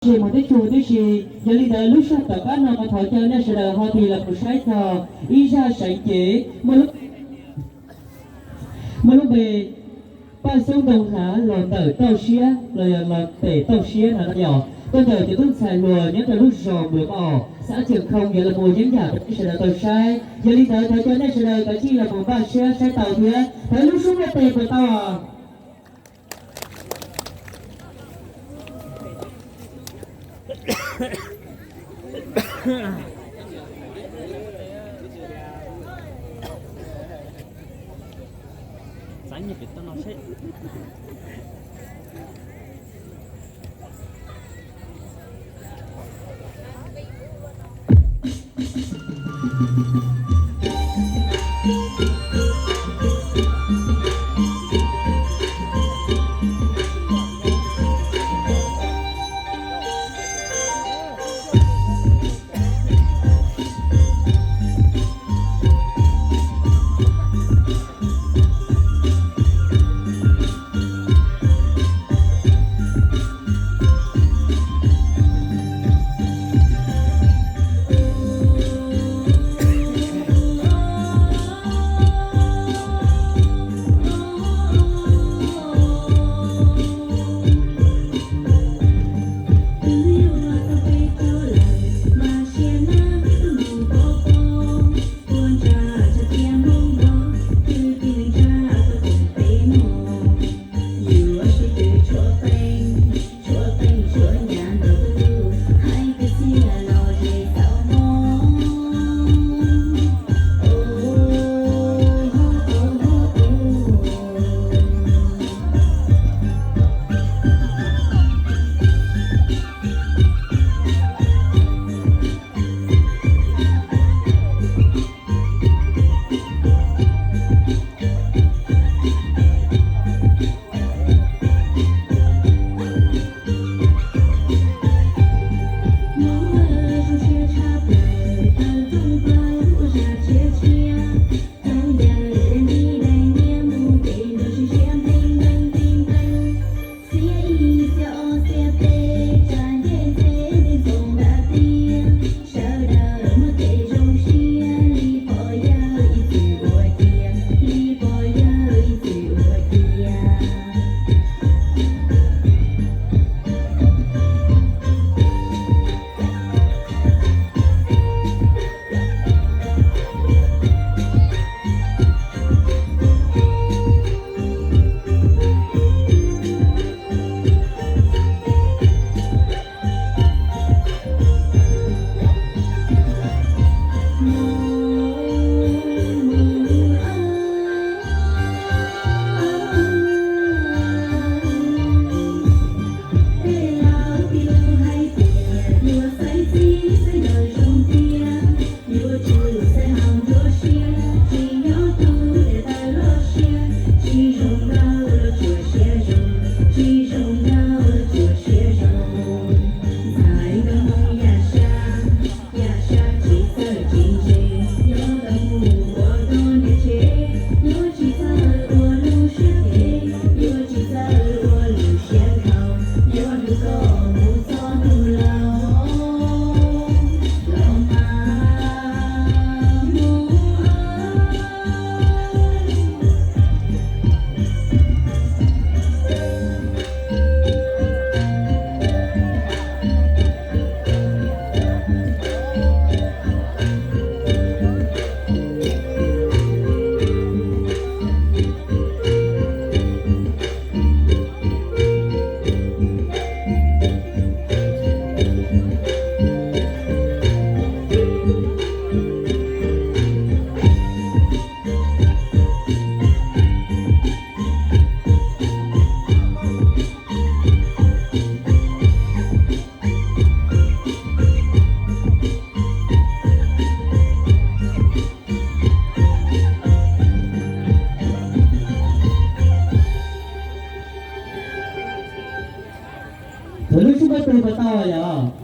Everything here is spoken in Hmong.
Tsis mus teb chaws tib si. Yog li ntawd lub sij hawm tom qab no thov caw nej sawv daws ho tig los mus saib txog ib zaj seev cev muaj lub, muaj lub npe Paj Xub Ntoo Hlav los ntawm Tauj Siab los yog los pem Tauj Siab no yog tuaj ntawm cov tub ntxhais hluas nyob rau lub zos Npluas Mos, xab Cheem Khoo yuav los mus yeeb yam rau nej sawv daws tau saib. Yog li ntawd thov caw nej sawv daws kav tsij los mus npaj siab saib tau thiab thov lub sub npaj tes puas tau. Thov lub sub npaj tes puas tau yom?